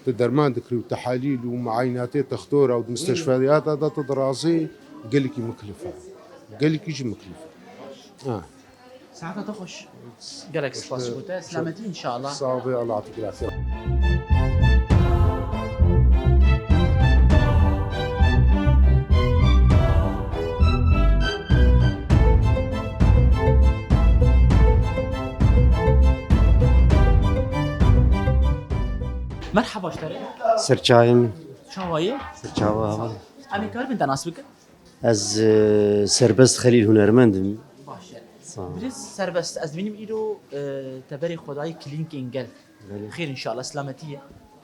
te derman dikirî û tehalîl û muayenatê textora û di mistişfeyata de te dirazê gelekî miklif e. Gelekî jî miklif e. Ha. Saeta te xweş. Gelek spas ji bo te. Selametî înşallah. Sağ ol, Allah yafiyet versin. Merhaba ji te re. Serçayê min. Çawa yî? Serçawa heval. Em ê karibin te nas bikin? Ez e, Serbest Xelîl hunermend im. Baş e. Sağ ol. Birêz Serbest, ez dibînim îro e, te berê xwe dayî klînkên gel. Belê. Xêr înşallah, selametî ye.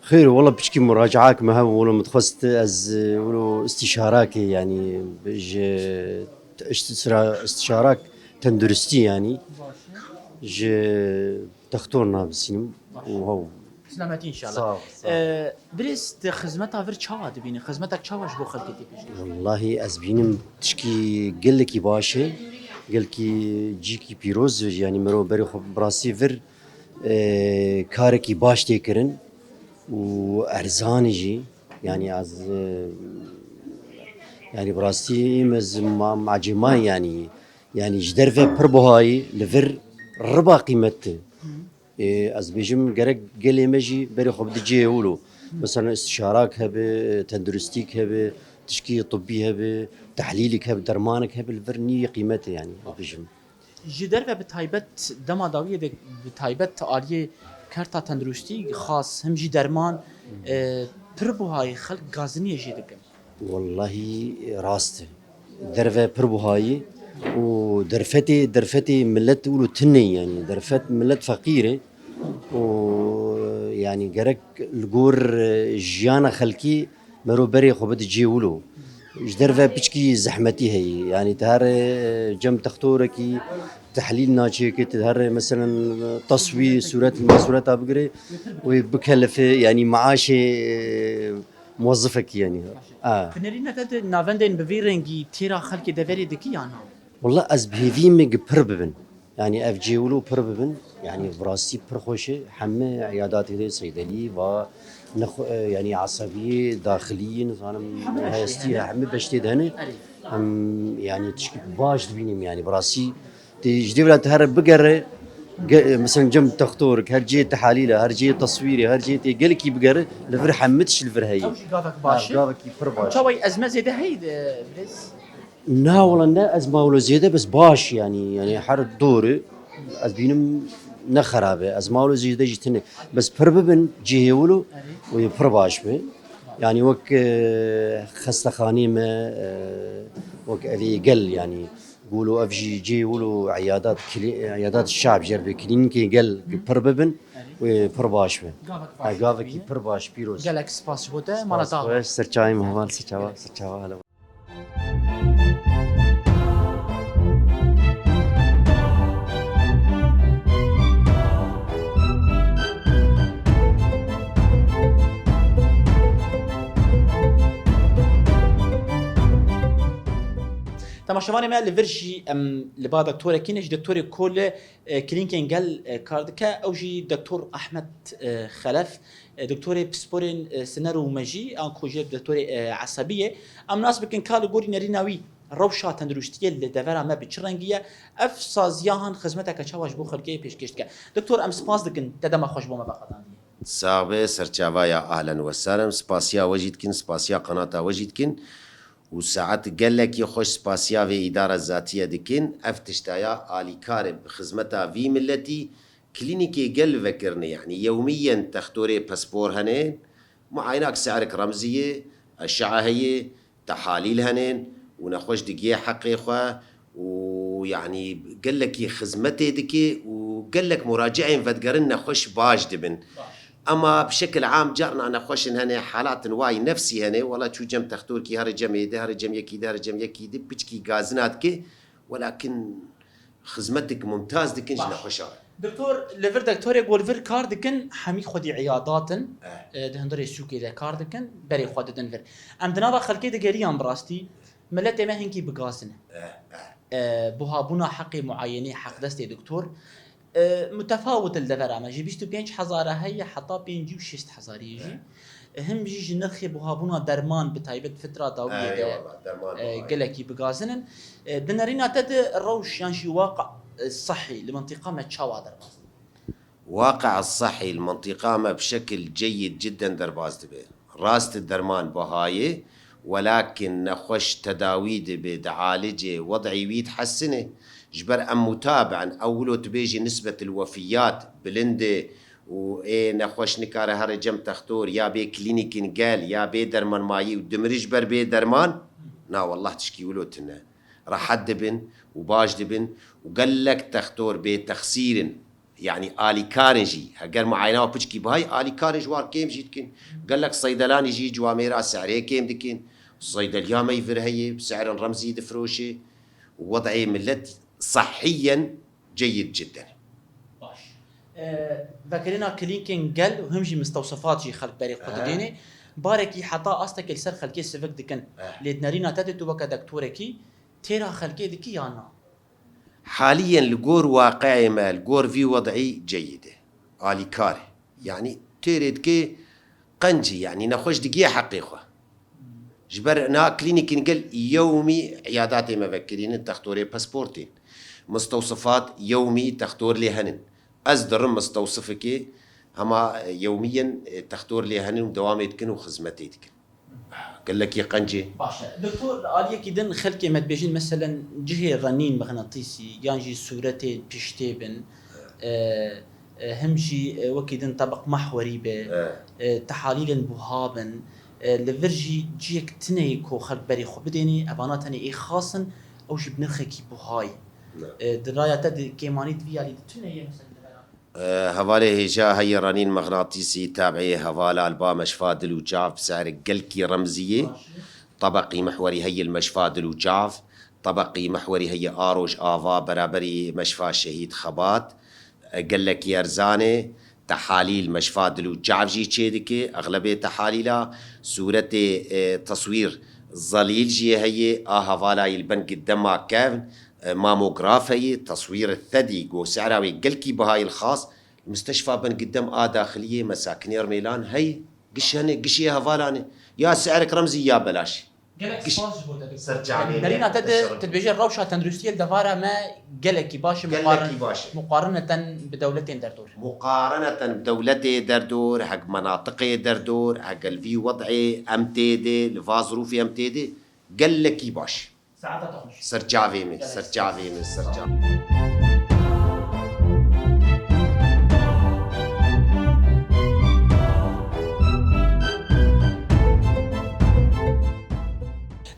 Xêr, wela piçkî muracaak me hebû, wela min dixwest ez e, welo istîşarakê, yanî ji istisra-, istîşarak tenduristî yanî ji textor nabisînim û hew. Selametî înşallah. Sağ ol, sağ ol. Ee, birêz, tu xizmeta vir çawa dibînî? Xizmetek çawa ji bo xelkê tê pêşkêş? Wellahî ez bînim tişkî gelekî baş e. Gelkî cîkî pîroz, yanî mirov berê xwe bi rastî vir, E, karekî baş tê kirin û erzan jî. Yanî ez, e, yanî bi rastî me ez ma-, macîmayî yanî. Yanî ji derve pir buhayî li vir riba qîmet e. E, ez bêjim gerek gelê me jî berê xwe bide cihê wilo. Mesela istişarak hebe, tenduristîk hebe, tişkî tibbî hebe, tehlîlik hebe, dermanek hebe, li vir nî qîmet e yanî, ez bêjim. Ji derve bi taybet dema dawiyê de bi taybet aliyê kerta tenduristî xas him jî derman, e, pir buhayî xelk gaziniye jê dikin. Wellahî rast e. Derve pir buhayî û derfetê, derfetê millet wilo tune ye yanî. Derfet millet feqîr e û yanî gerek li gor, e, jiyana xelkî mero berê xwe bide cihê wilo. Ji derve piçkî zehmetî heye. Yanî tu here cem textorekî tehlîl naçêke, tu here meselen teswî sûret, ma sûreta bigire wê bikelife, yanî maaşê, e, muwezifekî yanî. A. Bi nerîna te de navendên bi vî rengî têra xelkê deverê dikî ya na? Wela ez bi hêvî me gi pir bibin. Yanî ev cihê wilo pir bibin. Yanî bi rastî pir xweş e. Heme eyadatê de seydelî va nexwe-, e, yanî esebiyê, daxiliyê, nizanim hestî, heme beştê de hene. Erê. Em, yanî tişkî baş dibînim yanî bi rastî. Tê ji dê wela tu here bigere, ge-, e, mesela cem textorik, her cihê tehalîle, her cihê teswîrê, her cihê tê gelekî bigere, li vir heme tişt li vir heye. Ew jî gavek baş e. Ha, gavekî pir baş. Çawa ez me zêde heyî de, birêz? Na wala ne, ez ma wilo zêde bes baş yanî, yanî her dor e, ez bînim ne xerab e, ez ma wilo zêde jî tune. Bes pir bibin cihê wilo, wê pir baş be. Yanî wek, e, xestexanê me, e, wek evê gel yanî, wilo ev jî cihê wilo eyadat, klî-, eyadat şab jê re be, klînîkê gel pir bibin, wê pir baş be. Gavek baş. Ha, gavekî pir baş, pîroz. Gelek spas ji bo te, mala te ava. Spas xweş, serçavê me heval, serçava, serçava hele. Temaşevanê me, li vir jî em li ba doktorekî ne, ji doktorê ku li, e, klînîkên gel, e, kar dike. Ew jî doktor Ahmet, e, Xelef, e, doktorê pisporên, e, siner û mejî, an ku jê doktorê, e, esebî ye. Em nas bikin ka li gorî nerîna wî rewşa tenduristiyê li devera me bi çi rengî ye? Ev saziya han xizmeteke çawa ji bo xelkê pêşkêş dike? Doktor, em spas dikin te dema xwe ji bo me veqetandiye. Sax be, serçavaya ahlen we sar im. Spasiya we jî dikin, spasiya qanata we jî dikin. Û saet gelekî xweş spasiya vê îdara zatiye dikin. Ev tiştaya alîkar e bi xizmeta vî milletî. Klînîkê gel vekirine, yanî yewmiyen textorê pispor hene, muayenak se'rik remzî ye, eşe'e heye, tehalîl hene û nexweş digihê heqê xwe û yanî gelekî xizmetê dike û gelek muraci'ên vedigerin nexweş baş dibin. Baş. Ema bi şekil am carna nexweşin hene, halatin wayî nefsî hene, wela çû cem textorkî, here cem êdî, here cem yekî dî, here cem yekî dî, piçkî gazina dike, welakin xizmetik mumtaz dikin ji nexweşa. Doktor, li vir doktorê ku li vir kar dikin, hemî xwedî eyadat in, eh, e, di hundirê sûkê de kar dikin, berê xwe didin vir. Em di nava xelkê digeriyan bi rastî, miletê me hinkî bi gazin e. Eh, eh. E, buhabûna heqê muayenê heqdestê doktor, e, mutefawit li devera me. Ji bîst û pênc hezara heye heta pêncî û şêst hezarî jî. Eh. Him jî ji nirxê buhabûna derman, bi taybet fitra dawiyê de, eyvallah, derman e, buhayî, gelekî bigazin in. E, di nerîna te de rewş yan jî waqi, e, sehî li mintîqa me çawa derbas dibin? Waqi sehî li mintîqa me bi şekil ceyid cidden derbas dibe. Rast derman buhayê, welakin nexweş tedawî dibe, dialice, wed'î wî dihesine. Ji ber em mutabi in, ew wilo tu bêjî nisbet il wefiyat bilind e, û ê nexweş nikare here cem textor, ya bê klînîkên gel, ya bê dermanmayî û dimire ji ber bê derman, na wallah tişkî wilo tune. Rehet dibin û baş dibin û gelek textor bê texsîr in. Yanî alîkar in jî. Heger muayena piçkî bihayî, alîkar in ji wan kêm jî dikin. Gelek seydelanî jî ciwamêra se'rê kêm dikin. Seydeliya me yî vir heye, bi se'rin remzî difiroşe. Û wed'ê millet sehîyen ceyid cidden. Baş. E, vekirina klînkên gel û him jî mistewsefat jî xelk berê xwe didêne. Barekî heta astekê li ser xelkê sivik dikin. Eh. Lê di nerîna te de tu weke doktorekî têra xelkê dikî yan na? Haliyen li gor waqi'ê me, li gor vî wed'î ceyid e. alîkar e. Yanî têrê dike qencî, yanî nexweş digiye heqê xwe. Ji ber niha klînîkên gel yewmî îyadatê me vekirînin, textorê pasportên. Mistewsifat yewmî textor lê henin. Ez dirim mistewsifikê, hema yewmiyen, e, textor lê henin û dewamê dikin û xizmetê dikin. Gelekî qencê. Baş e. Doktor, li aliyekî din xelkê me dibêjin, meselen cihê renîn mixnatîsî yan jî sûretê piştê bin, e, e, him jî, e, wekî din tebeq mehwerî be, e, tehalîlên buha bin, e, li vir jî cihek tune ye ku xelk berê xwe bidênê, evana tenê ê xas in, ew jî bi nirxekî buha ye. E, di raya te di kêmanî di vî alî de tune ye, meselen, di vera Hevalê hêja heye renîn mixnatîsî, tabiî hevala li ba meşfa dil û çav bi se'rek gelkî remzî ye. Tebeqî mihwerî heye li meşfa dil û çav, tebeqî mihwerî heye a roj ava beraberî meşfa şehîd xebat. Gelekî erzan e, tehalîl meşfa dil û çav jî çêdike, exlebê tehalîla, sûretê, e, teswîr zelîl jî heye, a hevala yî li bengî dema kevn, e, mamograf heye, teswîr thedî, go se'ra wê gelkî bihayî li xas, li misteşfa bengî dem a daxiliyê me sakinê Rmêlan hey, giş hene, gişê hevalan e. Ya se'rek remzî ya belaş. Gelek spas ji bo te, doktor. Serçavê me. Derîna te de, teşekkür, tu dibêje rewşa tenduristiyê li devara me gelekî baş e, gelekî muqarin-, baş e, muqarineten bi dewletên derdor. Muqarineten bi dewletê derdor, hek menatiqê derdor, hek li vî wed'ê em tê de, li va zirûfê em tê de, gelekî baş. Saeta te xweş. Serçavê me, serçavê me, serçavê.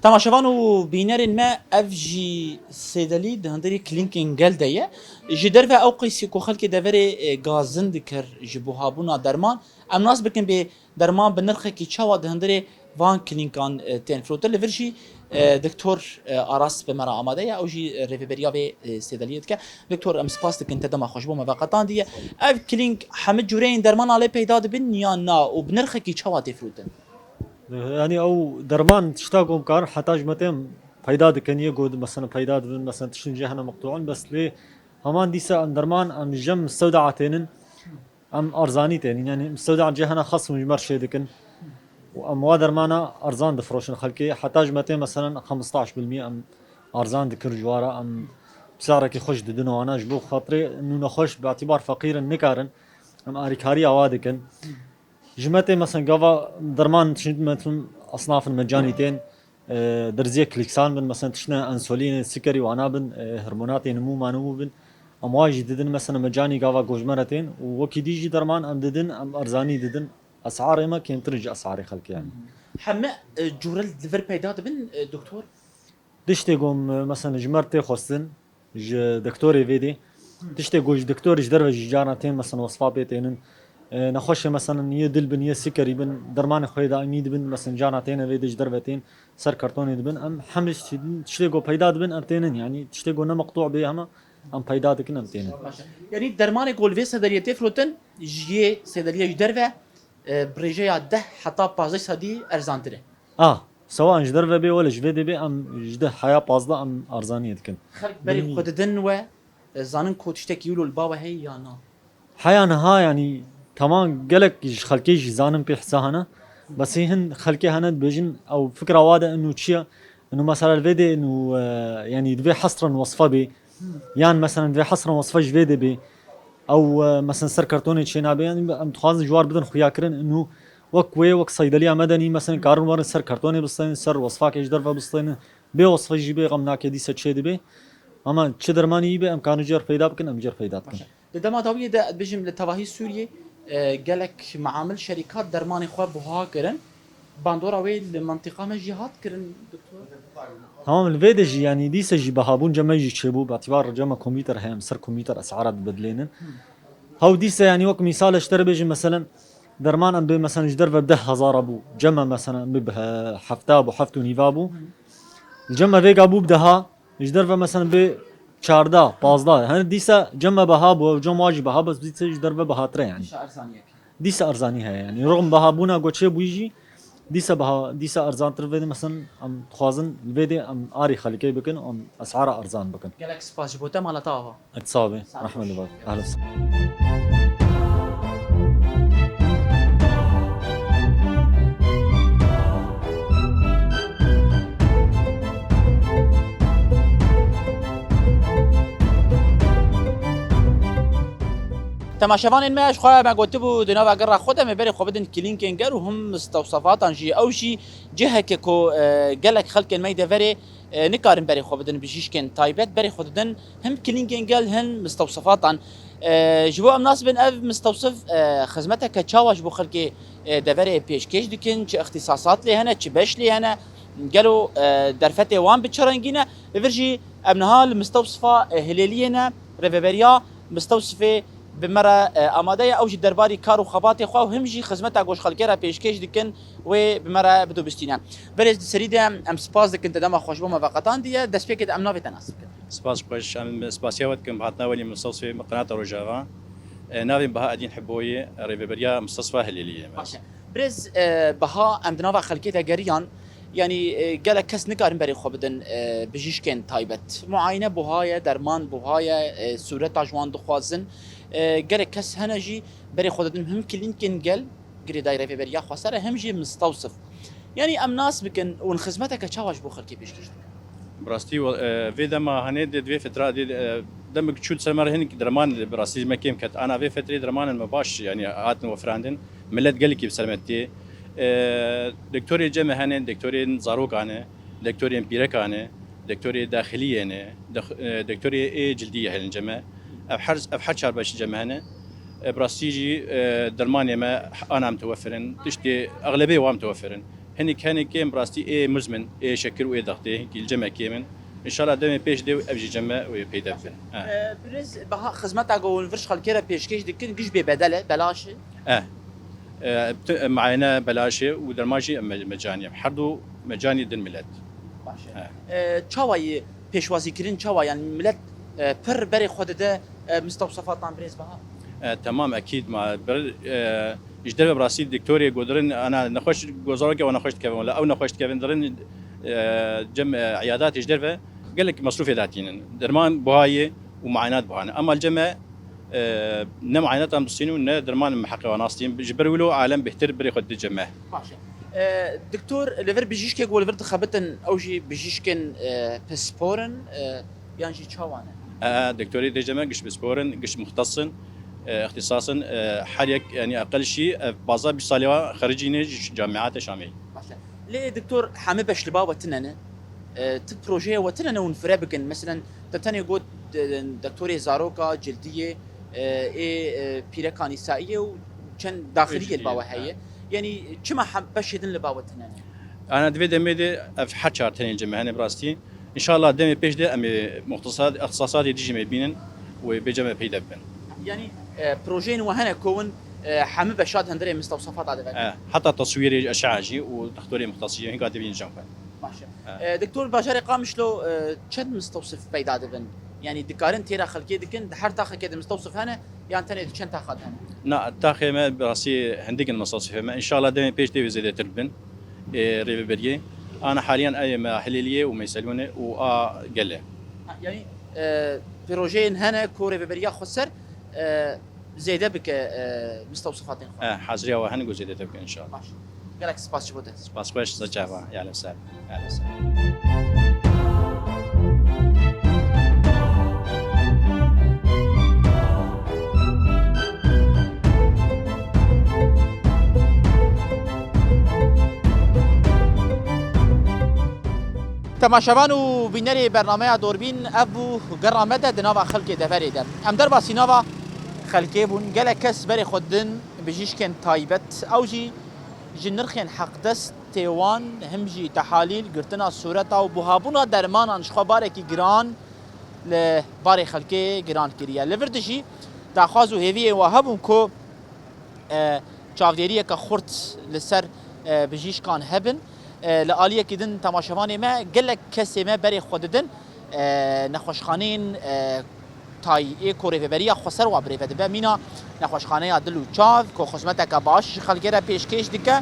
Temaşevan û bînerên me, ev jî sêdelî di hundirê klînkên gel de ye. Ji derve ew qeysî ku xelkê deverê, e, gazin dikir ji buhabûna derman, em nas bikin bê derman bi nirxekî çawa di hundirê van klînkan, e, tên firotin. Li vir jî, e, Doktor, e, Aras bi me re amade ye, ew jî, e, rêveberiya vê, e, sêdeliyê dike. Doktor, em spas dikin te dema xwe ji bo me veqetandiye. Ev klînk hemî cûreyên dermana lê peyda dibin yan na û bi nirxekî çawa tê firotin? Yanî ew derman tişta ku em karin heta ji me têm peyda dikin, yê ku mesela peyda dibin, mesela tiştin jê hene meqtûin, bes lê heman dîsa em derman em ji em mistewda tênin. Em arzanî tênin, yanî mistewda cihana xas hûn ji me re çê dikin û em wa dermana arzan difiroşin xelkê. Heta ji me tê, meselen, xemstaş bil mî em arzan dikin ji wa re, em pisarekî xweş didin wana, ji bo xatirê nû nexweş bi îtîbar feqîr in, nikarin, em arîkariya wa dikin. Ji me tê, meselen, gava derman çi me tun esnafin mecanî tên, e, derziyê klîksan bin, mesela tiştine ensolînê, sikerî wana bin, e, hormonatê nimû ma nimû bin. Em wa jî didin, mesela mecanî gava gojmere tên û wekî dî jî derman em didin, em erzanî didin. Esarê me kêmtir in ji esarê xelkê, yanî. Heme, e, cûre li vir peyda dibin, e, doktor? Tiştê ku em, e, mesela ji me re tê xwestin, ji doktorê vê dê. Tiştê ku ji doktorê ji derve jî carna tên, mesela wesfa pê tênin. E, nexweşê, mesela yê dil bin, yê sikerî bin, dermanê xwe yê daîmî dibin, mesela carna têne vê dê ji derve tên, ser kartonê dibin. Em hemî tiştê ku peyda dibin, em tênin. Yanî tiştê ku ne meqtû bê hema, em peyda dikin, em tênin. Baş e. Yanî dermanê ku li vê sêdeliyê tê firotin, ji yê sêdeliyê ji derve, e, bi rêjeya deh heta pazdeh sedî erzantir e. A, sewa em ji derve bê wele ji vê dê bê, em ji deh heya pazdeh em arzaniyê dikin. Xelk berî xwe didin we, e, zanin ku tiştekî wilo li ba we heye ya na? Heya niha, yanî, teman gelek ji xelkê jî zanin pê hisa hene. Bes hê hin xelkê hene dibêjin, ew fikra wa de inu çi ye? Inu mesela li vê dê inu, e, yanî divê hesren wesfe bê. Yan mesela divê hesren wesfe ji vê dê bê. Ew, e, mesela ser kartonê çê nabe. Yanî em dixwazin ji war bidin xuyakirin inu wek wê, wek seydeliya medenî, mesela karin werin ser kartonê bistênin, ser wesfakê ji derve bistênin. Bê wesfe jî bê xem nake dîse çê dibe. Ama çi dermanî yî be, em karin jêr peyda bikin, em jêr peyda dikin. Baş e. Di dema dawiyê de, dibêjim, li tevahî Sûriyê, e, gelek meamil, şerîkat dermanê xwe buha kirin. Bandora wê li mentiqa me jî hat kirin, doktor? Tamam, li vê de jî, yanî dîse jî bihabûn cem me jî çêbû, bi îtîbar cem me komîter heye, em ser komîter esara dibedilênin. Hew dîse, yanî wek mîsal ji te re bêjim, meselen, derman em bê, meselen, ji derve bi deh hezara bû, cem me, meselen, em bê bi he-, hefta bû, heft û nîva bû. Li cem me vêga bû bi deha, ji derve, meselen, bê çardeh, pazdeh. Hani dîsa cem me beha bû, ew cem wa jî beha, bes dîsa ji derve behatire, yanî. Dîsa erzaniyek. Dîsa erzanî heye, yanî. Rixm beha bûna goçê bûyî jî, dîsa beha, dîsa erzantir vê de, meselen, em dixwazin li vê de em arî xelkê bikin, em esara erzan bikin. Gelek spas ji bo te, mala te ava. Et sax be, rehmet li bar. Ehlen. Temaşevanên me, ji xwe me gotibû di nava gera xwe de me berê xwe bidin klînkên gel û him mistewsefatan jî. Ew jî ciheke ku, e, gelek xelkên me yê deverê, e, nikarin berê xwe bidin bijîşkên taybet, berê xwe didin him klînkên gel, him mistewsefatan. E, ji bo em nas bin ev mistewsif, e, xizmeteke çawa ji bo xelkê, e, deverê pêşkêş dikin, çi îxtîsasat lê hene, çi beş lê hene, gelo, e, derfetê wan bi çi rengî ne? Li vir jî em niha li mistewsifa, e, Hilêliyê ne, rêveberiya mistewsifê bi me re, e, amade ye, ew jî derbarî kar û xebatê xwe û him jî xizmeta ku ji xelkê re pêşkêş dikin, wê bi me re bido bistîne. Berêz, di serî de em spas dikin te dema xwe ji bo me veqetandiye. Destpêkê de em navê te nas bikin. Spas xweş, em spasiya we dikin bi hatina we li mistewsifê qenata Rojava. E, navê min Baha Edîn Hiboyê, rêveberiya mistewsifa Hilêliyê me. Baş e. Birêz, e, Baha, em di nava xelkê de geriyan, yanî, e, gelek kes nikarin berê xwe bidin, e, bijîşkên taybet. Muayene buha ye, derman buha ye, e, sûreta ji wan dixwazin. E, gelek kes hene jî berê xwe didin him klînkên gel, girêdayî rêveberiya xweser e, him jî mistewsif. Yanî em nas bikin, hûn xizmeteke çawa ji bo xelkê pêşkêş dikin? Bi rastî, e, vê dema hanê de, di vê fetra de, e, demek çû ser me re hinek derman bi rastî me kêm ket. Ana vê fetrê dermanên me baş, yanî hatin wefirandin. Milet gelekî bi ser me tê. E, doktorê cem me hene, doktorên zarokan e, doktorên pîrekan e, doktorê daxiliyê ne, dox-, e, doktorê ê cildiyê hene cem me. Ev her, ev her çar beş cem me hene. E, bi rastî jî, e, dermanê me ana mutewefir in. Tiştê exlebê wan mutewefir in. Hinek, hinek ên bi rastî ê muzmin, ê şekir û ê dextê, hinkî li cem me kêm in. Înşallah demê pêş de ev jî cem me wê peyde bibin. E. E, Birêz Baha, xizmeta ku hûn vir ji xelkê re pêşkêş dikin, giş bê bedel e, belaş e? E. E, tu-, e, muayene belaş e û derman jî me-, mecanî ye. Her du mecanî din milet. Baş e. E. E, çawa ye pêşwazîkirin, çawa, yanî milet, e, pir berê xwe dide, e, mistewsefatan, Birêz Baha? E, temam, ekîd ma bir, e, ji derve bi rastî doktorê gotirin, ana nexweş, gozarokê wan nexweş dikevin, wala ew nexweş dikevin, dirin, e, cem, e, iyadatê ji derve gelek mesrûfê datînin. Derman buha ye û muayenat buha ne. Ema li cem me, e, ne muayenat em distînin û ne derman em heqê wan nastînin. Ji ber wilo alem bêhtir berê xwe dide cem me. Baş e. E, doktor, li vir bijîşkê ku li vir dixebitin, ew jî bijîşkên, e, pispor in, e, yan jî çawa ne? E, e, doktorê dê cem me giş pispor in, giş muxtes in, e, îxtîsas in, e, her yek, yanî eqel jî, e, pazdeh bîst salê wa xericî ne ji Camiata Şamê. Baş e. Lê doktor, hemî beş li ba we tune ne? E, ti projeyê we tune ne hûn fire bikin? Meselen, te tenê got, e, doktorê zaroka, cildiyê, e, ê, e, pîreka nîsaiyê û çend daxiliyê li ba we heye. Yanî çima hem beşê din li ba we tune ne? Ana di vê demê de ev her çar tenê cem me hene bi rastî. Înşallah demê pêş de em ê muxtesat-, îxtisasatê dî jî me bînin û ê bê cem me peyde bibin. Yanî, e, projeyên we hene ku hûn, e, hemî beşa di hundirê mistewsefata de vekin? E, heta teswîrê eşea jî û doktorê muxtesî jî hinka dibînin cem xwe. Baş e. E. E, doktor, bajarê Qamişlo, e, çend mistewsif peyda dibin? Yanî dikarin têra xelkê dikin, di her taxekê de mistewsif hene yan tenê di çend taxa de hene? Na, taxê me bi rastî hindik in mistewsifê me. Înşallah demê pêş de wê zêdetir bibin. E, rêveberiyê. Ana haliyan ev ê me Hilêliyê û Meyselûnê û a gel e. Ha, yanî, e, projeyên hene ku rêveberiya xweser, e, zêde bike, e, mistewsifatên xwe. E, haziriya we hene ku zêdetir bike înşallah. Baş. Gelek spas ji bo te. Spas xweş, size çava. Ya li ser. Ya li ser. Temaşevan û bînerê bernameya Dorbîn, ev bû gera me de di nava xelkê deverê de. Em derbasî nava xelkê bûn. Gelek kes berê xwe didin bijîşkên taybet. Ew jî ji nirxên heqdestê wan, him jî tehalîl, girtina sûreta û buhabûna dermanan ji xwe barekî giran li barê xelkê giran kiriye. Li vir dijî daxwaz û hêviyên we hebûn ku, e, çavdêriyeke xurt li ser, e, bijîşkan hebin. E, li aliyekî din temaşevanê me, gelek kesê me berê xwe didin, e, nexweşxaneyên, e, tayê ku rêveberiya xweser wa birêve dibe. Mîna nexweşxaneya dil û çav ku xizmeteke baş ji xelkê re pêşkêş dike,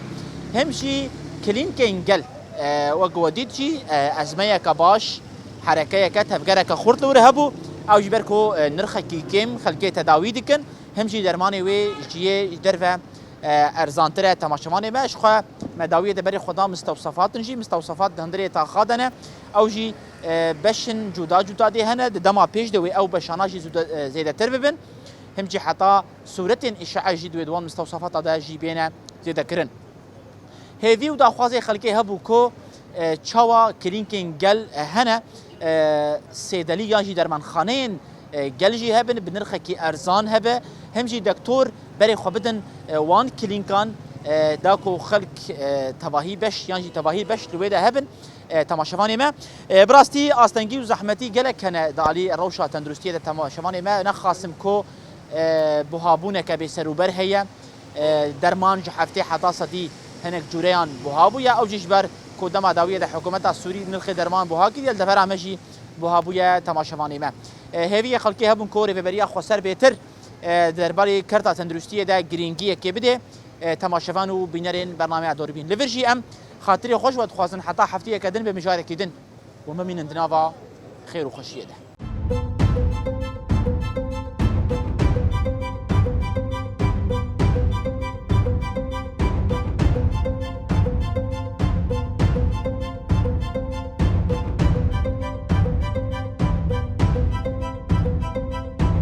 him jî klînkên gel, e, wek we dît jî, e, ezmeyeke baş, herekeyeke, tevgereke xurt li wir hebû. Ew ji ber ku, e, nirxekî kêm xelkê tedawî dikin, him jî dermanê wê ji yê ji derve, e, erzantir e. Temaşevanê me, ji xwe me dawiyê de berê xwe da mistewsefat in jî. Mistewsefat di hundirê taxa de ne. Ew jî, e, beşin cuda cuda dê hene. Di dema pêş de wê ew beşana jî zûde-, e, zêdetir bibin. Him jî heta sûretên îşae jî di wê di wan mistewsafata de jî bêne zêdekirin. Hêvî û daxwazê xelkê hebû ku, e, çawa klînkên gel, e, hene, e, sêdelî yan jî dermanxaneyên, e, gel jî hebin, bi nirxekî erzan hebe, him jî dektor berê xwe bidin, e, wan klînkan, e, da ku xelk, e, tevahî beş yan jî tevahî beş li wê de hebin, e, temaşevanê me. E, bi rastî astengî û zehmetî gelek hene di alî rewşa tenduristiyê de temaşevanê me. Nexasim ku, e, buhabûneke bêserûber heye. E, derman ji heftê heta sedî hinek cûreyan buha bûye. Ew jî ji ber ku dema dawiyê de hikûmeta Sûrî nirxê derman buha kiriye, li devera me jî buha bûye temaşevanê me. E, hêviyê xelkê hebûn ku rêveberiya xweser bêtir, e, derbarê kerta tenduristiyê de girîngiyekê bide, e, temaşevan û bînerên bernameya Dûrbîn. Li vir jî em xatirê xwe ji we dixwazin heta hefteyeke din bi mijarekî din û bimînin di nava xêr û xweşiyê de.